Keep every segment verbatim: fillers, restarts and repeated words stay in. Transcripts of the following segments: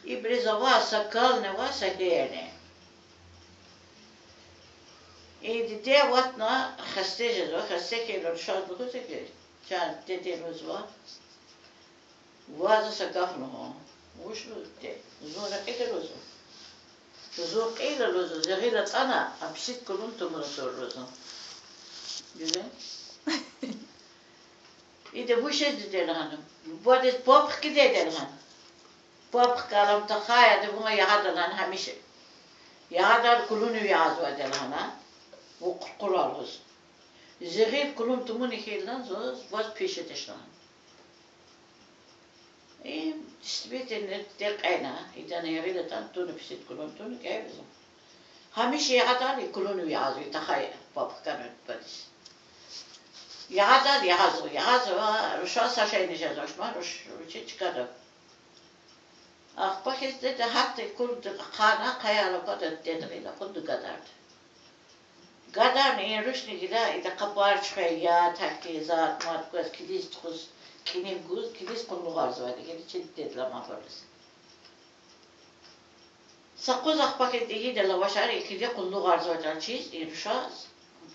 Ибуруз авай са кални ава, са гьерни. И диде аватна, хасте жезва, хасте хьайила рушаз лугьузва хьи, чан диде лугьузва, ваз са гаф лугьун. Вуч лугьуз диде? Зун рекьида лугьузва. Зун кьейила лугьузва, зи гъил атӀана, а писид кулун тумуна тур лугьузва. Гуьзел. Ида вучиз диде лагьана? Бубадиз паб хкида диде лагьана. Паб хкалам тахьай ада вун ягъада лагьана гьамиша. Ягъадар кулунив ягъазвайди лагьана. Вун къуркъура лугьуз. Зи гъил кулун тумуни хьайила заз ваз пис жедач лагьана. И, действительно, диде кьена, идан гъил атӀана туна, писид кулун туна, кӀевзава. Гьамиша ягъадайла кулунив ягъазва, тахьай паб хкана бубадиз. Ягъадайла ягъазва, ягъазва, рушаз са шейни жезвач, ма руш вичи чкада. Ахпа хьиз диде гьатта кулдик ахъайна, ахъаяйла аквада диде гъил акъудна гадарда. Гадарна и рушни гила ида къапар чуьхвей яд, гьахьтин затӀ-матӀ гваз, килиз тухуз, кӀинив гуз, килиз къуллугъарзавайди гила чи дидедилай амайбуруз. Са къуз ахпа хьиз ийида лавашар, и килиг къуллугъарзаватӀа чиз, и рушаз,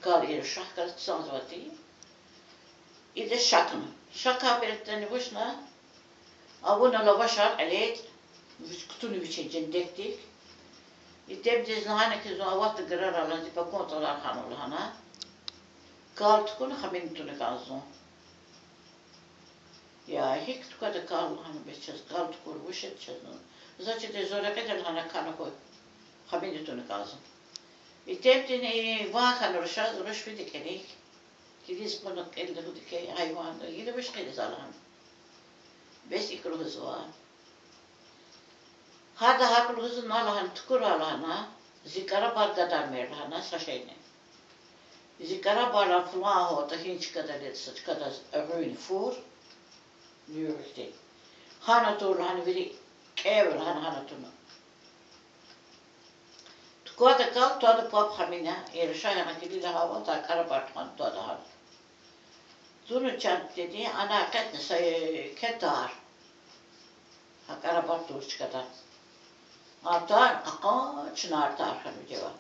кал и рушахъ галаз ксанзавайди. Ида шакна. Шакай бередани вучна, авуна лавашар кьиле, вич кутуна вичин жендекдик. Итимдиз лагьана хьи, зун аватда грарал зи пакун цӀалар хьанва лагьана. Кал тукӀуна, хамини туна кӀанзава зун. Я, гьикӀ тукӀвада кал лагьана, бес чаз кал тукӀур, вуж жеда чаз. Значит, зун рекьида лагьана кана хьуй, хамини туна кӀанзава. Итимдини ван хьана рушаз, руш фида кӀаник. Килиз кьуна кьил лугьуда хьи, гьайван, гила вуж хъийизва лагьана. Бес икӀ лугьузва. Гьада гьакӀ лугьузва лагьана, тукӀурай лагьана, зи кӀарабар гадармир лагьана са шейни. Зи кӀарабар фулан гьа тахьин чкадал, са чкадаз гъуьни фур, нуьгъ ихьтин. Гьана тур лагьана, вири кӀев лагьана, гьана туна. ТукӀвада кал, твада паб хамина, и руша яна килигна гьа вахтара кӀарабар тухвана твада гьана. Зунни чан дидедини ана экъечӀна са еке тар. Гьа кӀарабар тур чкада. А тар кьакьан чна тар хьана вижева.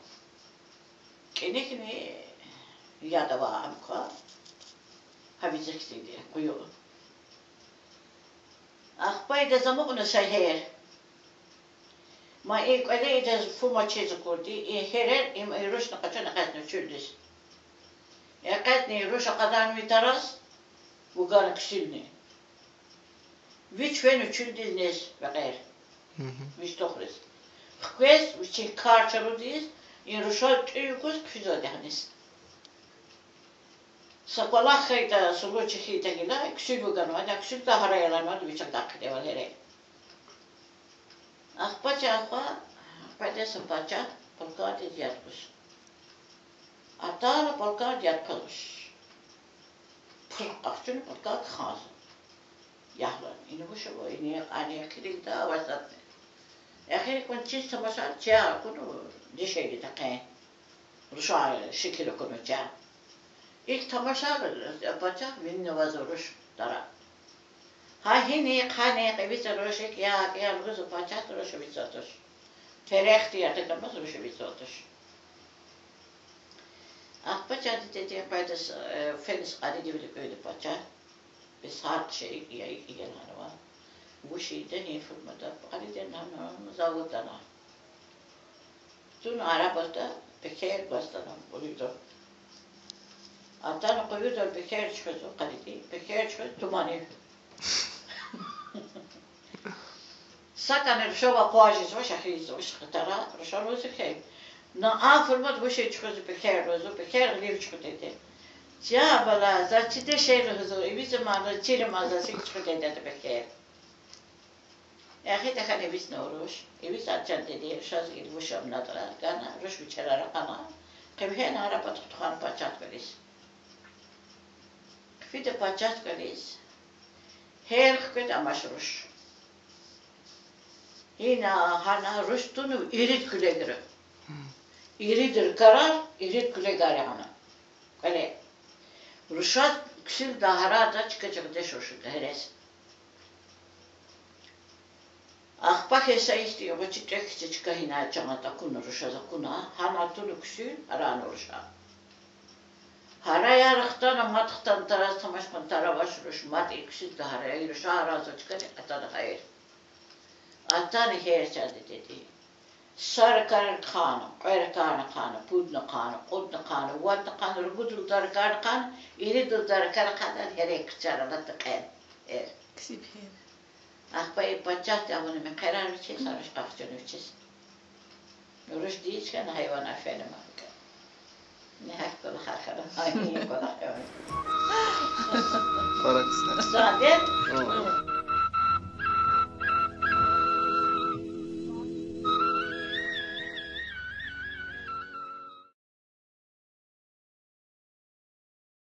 КӀаникни яд авай ам ква, гьа вициз хьтинди къуьн. Ахпа идаз амукьна са гьер. Ма и кӀвале идаз фу мачиз акурди, и гьерер им и рушни къачуна экъечӀна чуьлдиз. ЭкъечӀна и руш акъаданви тараз, вугана ксуьлни. Вич фена чуьлдиз нез векьер. Вич тохриз. Хквез вичин кар чарудиз, и рушаз тӀуьн гуз хъфизвайди гьаниз. Са кӀвалах хьайитӀа, са лув чӀехи хьайитӀа гила, ксуьл вуганвайди, а ксуьлдал гьарай аланвайди вич алахъ хъийидайвал гьере. Ахпа чахъ, ахпа къведа са пачагь палкадиз яд гуз. Атайла палкад яд кваз туш. Пурх къахчуна палкад ханзава. Ягълан. Ина вуч ава, ина кьани килигда авай затӀни. Эхир кван чиз тамашар ча акуна, дишегьлиди къе. Рушан шикил акуна ча. ИкӀ тамашар пачагь винни авазва руш тара. Гьа гьинихъ, гьанихъ эвичӀа руш, икӀ я, икӀ я лугьузва пачагьди, руш эвичӀзавай туш. Терехди ятакамаз руш эвичӀзавай туш. Ахпа чан дидедин къведа, э, фена са кьариди вилик кӀуьда пачагь. Бес гьар шей икӀ я, икӀ я лагьанва. Вуч ийида, гьи фурмада, кьаридин лагьана, заводда лагьана. Туна арабазда пекер гваз атана къуюрда. Атана къуюрда пекер чуьхуьзва кьариди, пекер чуьхуьз туманив. СакӀани рушав акъваз жезвач, эхизва, вуч хтара, руша лугьузва хьи, на а фурмада вуч чуьхуьзва пекер лугьузва, пекер гъилив чуьхуьдайди. Я бала, заз чида шей лугьузва, эвичӀ ман, чир ман, заз икӀ чуьхуьдайди пекер. Эхир тахьана эвичӀна руш, эвичӀна чан диде, рушаз гила вуч амнатӀра, гана руш вичера ракъана, къе вегьена арабада тухвана пачагьдин кӀвализ. Хъфида пачагьдин кӀвализ, гьер хкведа амач руш. Гьина, гьана руш тунва ирид куьлегра. Ирид ракӀарар, ирид куьлегар яна кӀвале. Рушаз ксуьлдал гьарайдаз чка жагъидач руш гьерез. Ахпа хьи са ихьтин гъвечӀи тӀвек хьиз чка гьинай чан атӀа акуна рушаз акуна, гьана туна ксуьн, гьаран руша. Гьараяр хтана, мад хтана, тараз тамаш хьана, тара авач руш, мад и ксуьдда гьараяр руша, гьаран за чкадик атана гьайир. Атана гьер чан дидеди. Са ракӀар хъана, кьве ракӀар хъана, пудна хъана, кьудна хъана, вадна хъана, ругуд лугьудай ракӀар хъана, ирид лугьудай ракӀар хъана, гьерекчар алатна кьел. Гьер. Ксиб гьер. Ахпа и пачагьди авуна мехъерар вичиз, аруш къахчуна вичиз. Руш дийиз хьана, гьайванар фена ман. Ни гьахьтин кӀвалахар хьана, гьа и кӀвалах хьана. Пара хъсан. Хъсан де? Гьа.